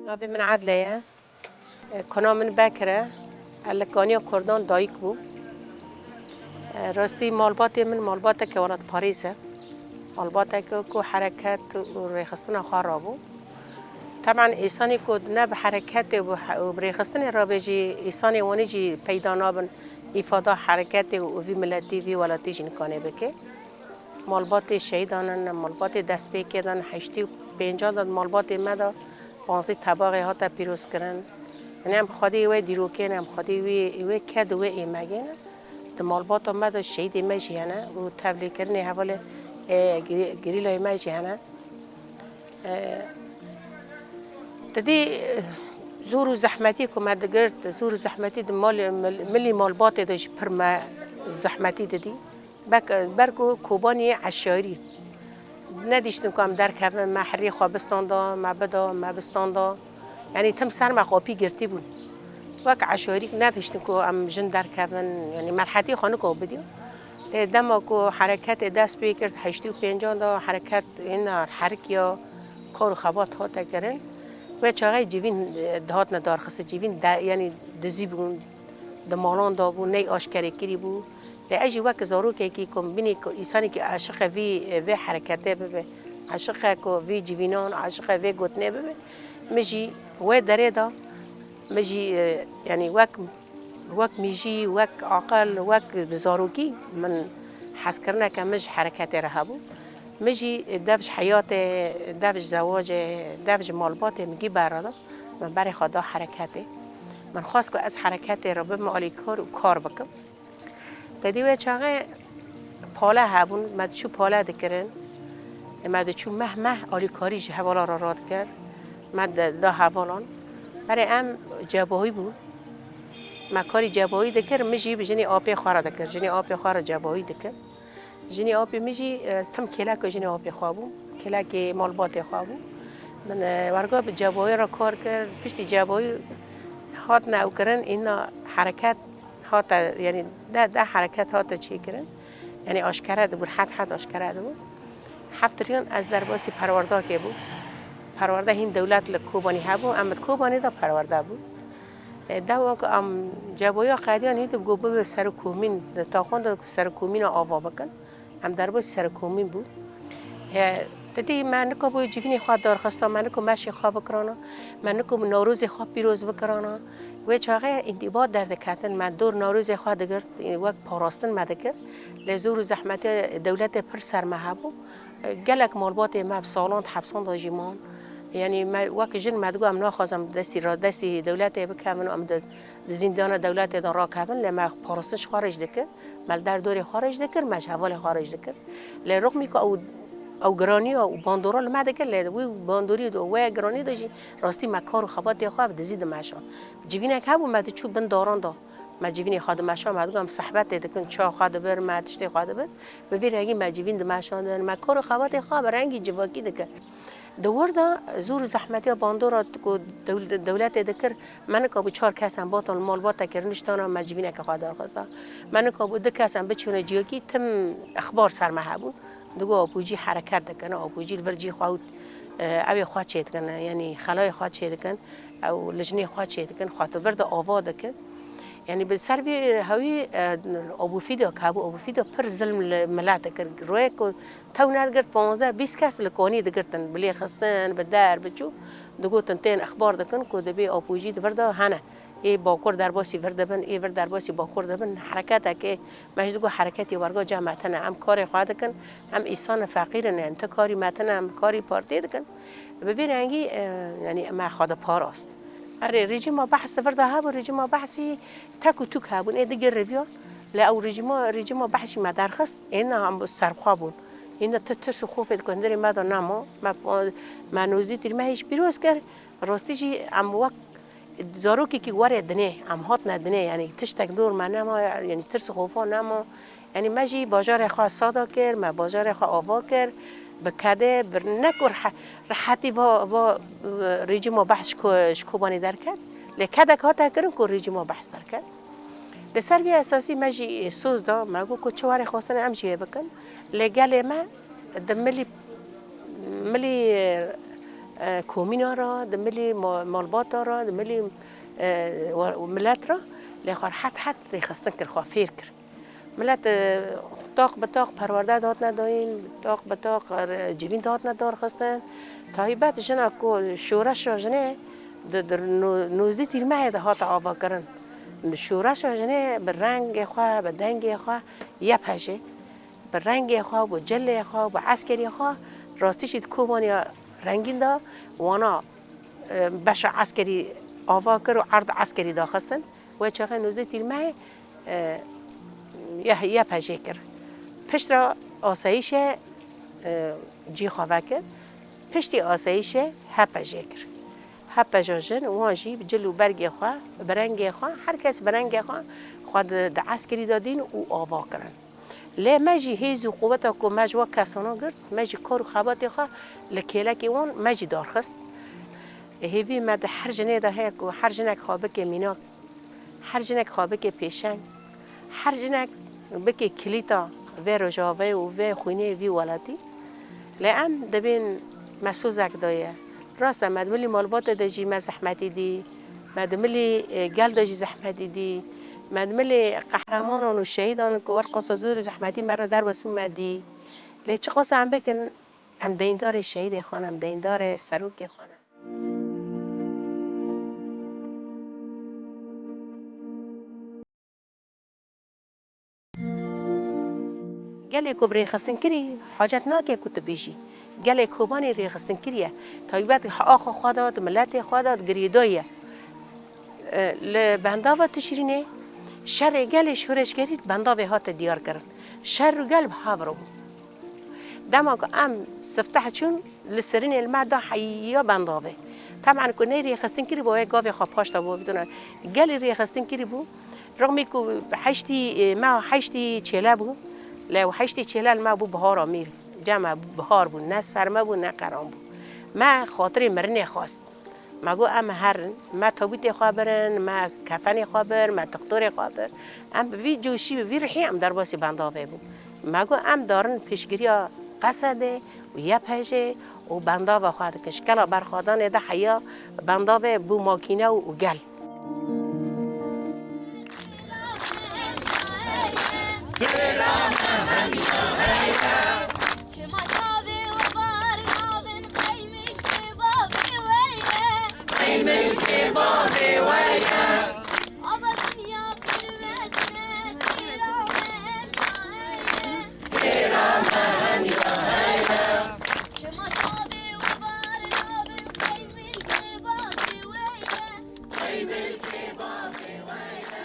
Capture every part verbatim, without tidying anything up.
Navê min Edle ye. Kuna min Bekir e. Ez li Kaniya Kurdan dayik bûm. Rastî malbatê min malbateke welatparêz e. Malbateke ku hereket û rêxistina xwe rabû. Teban, însanê ku ne bi hereketê û bi he-, û bi rêxistinê rabe jî, însanê wanî jî peyda nabin îfada hereketê û vî miletî, vî welatî jî nikane bike. Malbatê şehîdan in, malbatê destpêkê de in, heştê û pêncan de di malbatê me de panzdeh tebaxê hate pîrozkirin. Yanî em xwedî wê dîrokê ne, em xwedî wê, wê ked û wê êmegê ne. Di malbata me de şehîdê me jî hene û tevlîkirinê hevalê, e, geri-, gerîlayê me jî hene. E, te dî, e, zor û zehmetî ku me digirt, zor û zehmetî di malê, mil-, milî malbatê de jî pir me zehmetî didî. Bek-, ber ku Kobaniyê eşarî. Nedîştin ku em derkevin, me herî xwe bistanda, me bida, me bistanda. Yanî tim ser me qapî girtî bûn. Wek eşarîk nedîştin ku em jin derkevin, yanî merhetî xwe niko bidiyo. Lê dema ku hereketê dest pê kir, heştê û pêncan de hereket êna herikiya kar û xebat hate kirin. Wê çaxê civîn, e, dihatine darxistin, civîn de, yanî dizî bûn, di malan de bû, ney aşkerê kirî bû. Lê ez jî wek zarokekî ku min bînî ku însanekî aşiqe vî, vê hereketê bibe, aşiqe ku vî civînan, aşiqe vê gotinê bibe, min jî wê derê de, min jî, e, yanî wek, wek mîjî, wek aqil, wek bi zarokî min hezkirineke min ji hereketê re hebû. Min jî dev ji heyatê, dev ji zewacê, dev ji malbatê min gî berra da, min berê xwe da hereketê. Min xwest ku ez hereketê re bibim alîkar û kar bikim. Te dî wê çaxê pale hebûn, me diçû pale dikirin. Me diçû meh meh alîkarî ji hevala re radikir. Me de, da hevalan. Berê em cebahî bûn. Me karî cebahî dikir, min jî bi jinê apê xwe re dikir. Jinê apê xwe re cebahî dikir. Jinê apê min jî, e, tim kêleka jinê apê xwe bû. Kêlekê malbatê xwe bû. Min, e, werga bi cebahî re kar kir. Piştî cebahî hatine ew kirin, îna hereket hate, yanî de, de hereket hate çêkirin. Yanî aşkere dibû, het het aşkere dibû. Heft riyan ez derbasî perwerdakê bû. Perwerde hîn dewlet li Kobanî hebû, em di Kobanî de perwerde bû. E, dewa ku em ceboya qediyan hî dibû bibe serokkomîn, di taxon de serokkomîna ava bikin. Em derbasî serokkomîn bû. E, te dî me nikabû civînê xwe darxista, me nikabû meşê xwe bikirana, me nikabû Newrozê xwe pîroz bikirana. Wê çaxê întîba derdiketin, me dor Newrozê xwe digirt, wek parastin me dikir. Lê zor û zehmetê dewletê pir ser me hebû. Gelek malbatê me bi salan di hepsan de jî man. Yanî me wek jin me digot, em naxwazin destî ra-, destî dewletê bikevin, em di, di zîndana dewletê de rakevin, lê me parastin ji xwe re jî dikir. Me li derdorê xwe re jî dikir, me ji hevalê xwe re jî dikir. Lê rixmî ku ew, ew giraniya û bandora li me dikir, lê wî bandorî de, wê giranî de jî rastî me kar û xebatê xwe bi dizî dimeşand. Civînek hebû, me diçû bin daran de. Me civînê xwe dimeşand, me digot, em sehbetê dikin, çawa xwe dibir, me tiştê xwe dibir. Bi vî rengî me civîn dimeşandin, me kar û xebatê xwe bi rengî civakî dikir. Di wir de zor û zehmetiya bandora ku dewl-, dewletê dikir, me nikabû çar kes em batin li malbateke rûniştana, me civîneke xwe darxista. Me nikabû du kes em biçûne ciyakî, tim exbar ser me hebûn. Digot, apûcî hereket dikin, apûcî li vir cî xwe û, e, ew ê xwe çêdikin, yanî xelayê xwe çêdikin, ew lijnê xwe çêdikin, xwe tu vir de ava dikin. Yanî bi ser vî hewî, e, Abu Fîda kabû, Abu Fîda pir zilm li milet dikir. Royek ku tew nedigirt, panzdeh bîst kes li kanî digirtin, bi lê xistin, bi der, bi çû, digotin tên exbar dikin ku dibê apûcî di vir de hene. Ê bakur derbasî vir dibin, ê vir derbasî bakur dibin. Hereketeke, me jî digot hereketê werga cem me tine. Em karê xwe dikin, em îsana feqîr in, em ti karî me tine, em karî partiyê dikin. Bi vî rengî, e, yanî me xwe diparast. Erê, rejîma Behs di vir de hebû, rejîma Behsî tek û tûk hebûn, ê digir reviya. Lê ew rejîma, rejîma Behsî me derxist, êna em serxwe bûn. Êna tu tirs û xofê di hundirê me de nema. Me, me nozdî tîr me hêj pîroz kir. Rastî jî em wek zarokekî were dinê, em hatine dinê, yanî tiştek dor me nema, yanî tirs û xofa nema. Yanî me jî bajarê xwe sada kir, me bajarê xwe ava kir, bi kedê, bi ne ku rehe-, rehetî va, va, e, rejîma Behs ji Ko-, ji Kobanê derket, lê kedek hate kirin ku rejîma Behs derket. Li ser vî esasî me jî soz da, me got ku çi warê xwestine em jî wê bikin. Lê gelê me di milî Milî, e, komîna re, di milî ma-, malbata re, di milî, e, wa-, milet re, lê xwe rehet het rêxistin kir, xwe fêr kir. Milet, e, taq bi taq perwerde dihatine dayîn, taq bi taq, e, civîn dihatine darxistin. Taybet jina ku şoreşa jinê di, di no-, nozdeh tîrmehê de hate avakirin. Şoreşa jinê bi rengê xwe, bi dengê xwe, Y P J, bi rengê xwe, bi cilê xwe, bi eskeriyê xwe, rastî jî di Kobaniya rengîn de wana, e, beşa eskerî ava kir û erd eskerî daxistin. Wê çaxê nozdeh tîrmehê, e, Y-, Y P J kir. Piştre asayîşê, e, cî xwe vekir. Piştî asayîşê H P J kir. H P J jin, wan jî bi cil û bergê xwe, bi rengê xwe, her kes bi rengê xwe, xwe di, di eskerî de dîn û ava kirin. Lê me jî hêz û quweta ku me ji we kesana girt, me jî kar û xebatê xwe li kêlekê wan me jî darxist. Hêvî me di her jinê de heye ku her jinek xwe bike mînak, her jinek xwe bike pêşeng, her jinek bike kilîta vê rojavayê û vê xwînê vî welatî. Lê em dibên me sozek daye. Rast e, me di milî malbatê de jî me zehmetî dî, me di milî, e, gel de jî zehmetî dî, me di milî qehremanan û şehîdan ku werqasa zor û zehmetî me re derbas bû me dî. Lê çiqas em bikin, em deyndarê şehîdê xwe ne, em deyndarê serokê xwe ne. Gelê ku bi rêxistinkirî hacet nake ku tu bêjî. Gelê Kobanê rêxistinkirî ye. Taybet axa xwe da, di miletê xwe da, di girêdayî ye. E, li bendava Tişrînê şerê gelê şoreşgerî li bendavê hate diyar kirin. Şer û gel bi hev re bû. Dema ku em sifteh çûn, li serînê li me da heya bendavê. Teban ku ney rêxistin kirî bo wê gavê xwe paşta bo bidin. Gelî rêxistin kirî bû. Rexmî ku heştî, e, me heştî çêle bû. Lê ew heştî çêle li me bû bihara mîr. Cem e, bihar bû, ne serme bû, ne qeran bû. Me xatirê mirinê xwest. Me got, "Em herin, me tabûtê xwe birin, me kefenê xwe bir, me tixtorê xwe bir." Em bi vî coşî, bi vî rihî em derbasî bendavê bûn. Me got, "Em darin piştgiriya Qesedê û Y P J û bendava xwe dikin." Ji kela berxwedanê de heya bendavê bû makîne û gel. Çima çavê û bar nabin, qey milkê bavê we ye. Qey milkê bavê we ye. Ava dinya pir mezin e, têra me hemiya heye. Têra me hemiya heye. Çima çavê û bar nabin, qey milkê bavê we ye. Qey milkê bavê we ye.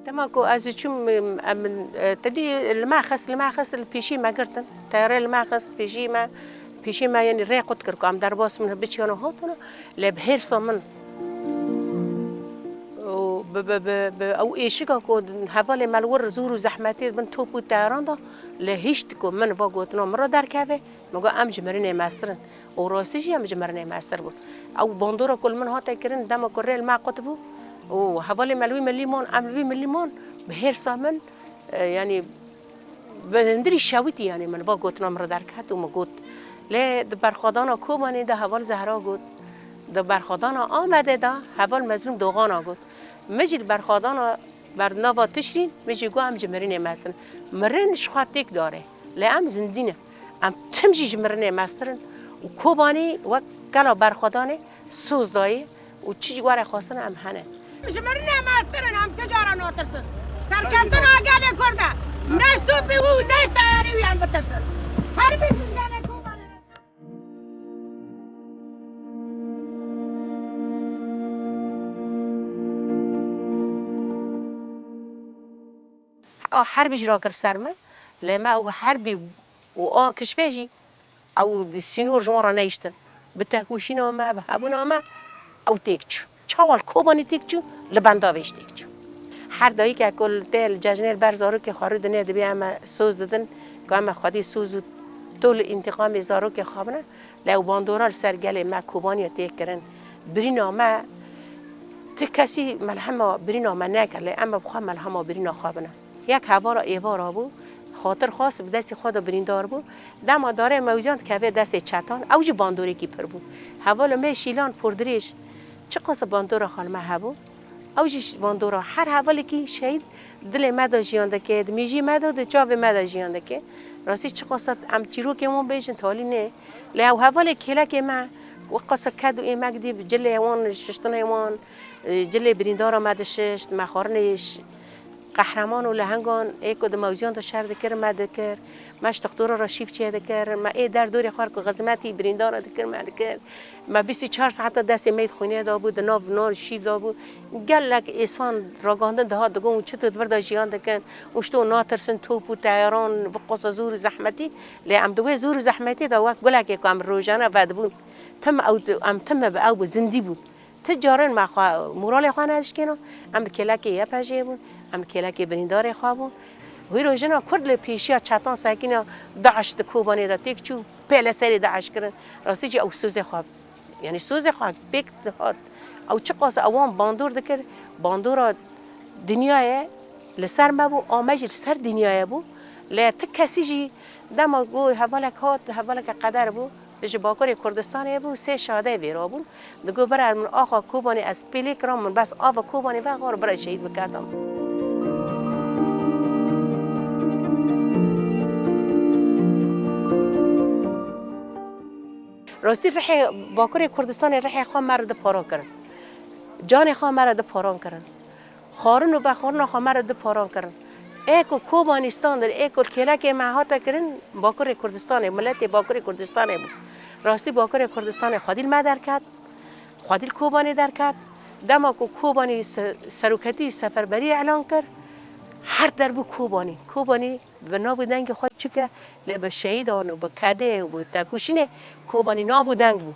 Dema ku ez çûm, em, em, e, te dî li me xist, li me xist, li pêşî me girtin. Teyarê li me xist, pêşî me, pêşî me, yanî rê qut kir ku em derbas min biçiyana hatine, lê bi hêrsa min û bi, bi, bi, bi ew êşika ku hevalê me li wir zûr û zehmetê bin top û teyaran da, lê hişt ku min va gotina min re derkeve, min got, "Em ji mirinê mestir in." Û rastî jî em ji mirinê mestir bûn. Ew bandora ku li min hate kirin, dema ku rê li me qut bû û hevalê me li wî milî man, em li wî milî man, bi hêrsa min, e, yanî bi hundirî şewitî, yanî min va gotina min re derket û min got. Lê di berxwedana Kobanê de heval Zehra got. Di berxwedana Amedê de heval Mezlûm Doxana got. Min jî di berxwedana Bernava Tişrîn, min jî got, "Em ji mirinê mestir in." Mirin ji xwe têk dare, lê em zindî ne. Em tim jî ji mirinê mestir in û Kobanî wek kela berxwedanê soz dayê û çi ji we re xwestin em hene. Em ji mirinê mestir in, em ti cara natirsin. Serkeftina gelê Kurd e. Ne ji topê wî û ne ji teyarê wî em bitirsin. Her bî ji gelê Kobanê. A herbî jî rakir ser me, lê me ew herbî û a kişvê jî ew bi sînor ji wan re nehiştin. Bi tekoşîna me, bi hebûna me ew têk çû. Çawa li Kobanî têk çû, li Bendavê jî têk çû. Her dayikek ku li tê li cejnê li ber zarokê xwe rû dinê, dibê em e soz didin, ku em e xwedî soz û tol û întîqamê zarokê xwe bine. Lê ew bandora li ser gelê me Kobaniya tê kirin. Birîna me, ti kesî melhema birîna me neke, lê em e bi xwe melhema birîna xwe bine. Yek hevala êvara bû, xatir xwest bi destê xwe de birîndar bû. Dema darê mewziyan dikeve destê çetan, ew jî bandorekî pir bû. Hevala me Şîlan Pordirêj, çiqas bandora xwe li me hebû. Ew jî bandora her hevalekî şehîd dilê me de jiyan dike, di mêjiyê me de, di çavê me de jiyan dike. Rastî çiqas em çîrokên wan bêjin talî ne. Lê ew hevalê kêlekê me, wek qasa ked û êmek dî, cilê wan, şiştinê wan, e, cilê birîndara me dişişt, me xwarinê ş-, qehreman û lehengan ê ku di mewziyan de şer dikir, me dikir, me ji toxtora re şîv çêdikir, me ê der dorê xwe ku xizmetî birîndara dikir, me dikir. Me bîst û çar saeta destê me yê xwînê de bû, di nav nan şîv de bû. Gelek êsan ragihandin dihat digot, hûn çi tu di vir de jiyan dikin, hûn ji to natirsin, top û teyaran, vê qasa zor û zehmetî. Lê em di wê zor û zehmetê de wek gulekê ku em rojane vedibûn, tim ew, em tim bi ew bû, zindî bû. Ti carin me xwe, moralê xwe nedişkêna, em bi kêlekê Y P J'ê bûn, em bi kêlekê birîndarê xwe bûn. Hîro jina Kurd li pêşiya çetan sekîna DAIŞ di Kobanê de têk çû, pê li serê DAIŞ kirin. Rastî jî ew sozê xwe, yanî sozê xwe pêk dihat. Ew çiqas ewan bandor dikir, bandora dinyayê li ser me bû, a me jî li ser dinyayê bû. Lê ti kesî jî dema ku hevalek hat, hevaleke qeder bû, ji Bakurê Kurdistanê bû, sê şadeyê vêra bûn. Digot, bira min axa Kobanê ez pêlê kiram, min bes ava Kobanê vexwar, bira şehîd biketim. Rastî rihê Bakurê Kurdistanê rihê xwe me re di paran kirin. Canê xwe me re di paran kirin. Xwarin û vexwarina xwe me re di paran kirin. Ê ku Kobanî standir, ê ku kêlekê me hate kirin, Bakurê Kurdistanê, miletê Bakurê Kurdistanê bû. Rastî Bakurê Kurdistanê xwedî li me derket, xwedî li Kobanê derket. Dema ku Kobanî se-, seroketî seferberiyê îlan kir, her der bû Kobanî. Kobanî bi nav û dengê xwe çike, lê bi şehîdan û bi kedê û bi tekoşînê Kobanî nav û deng bû.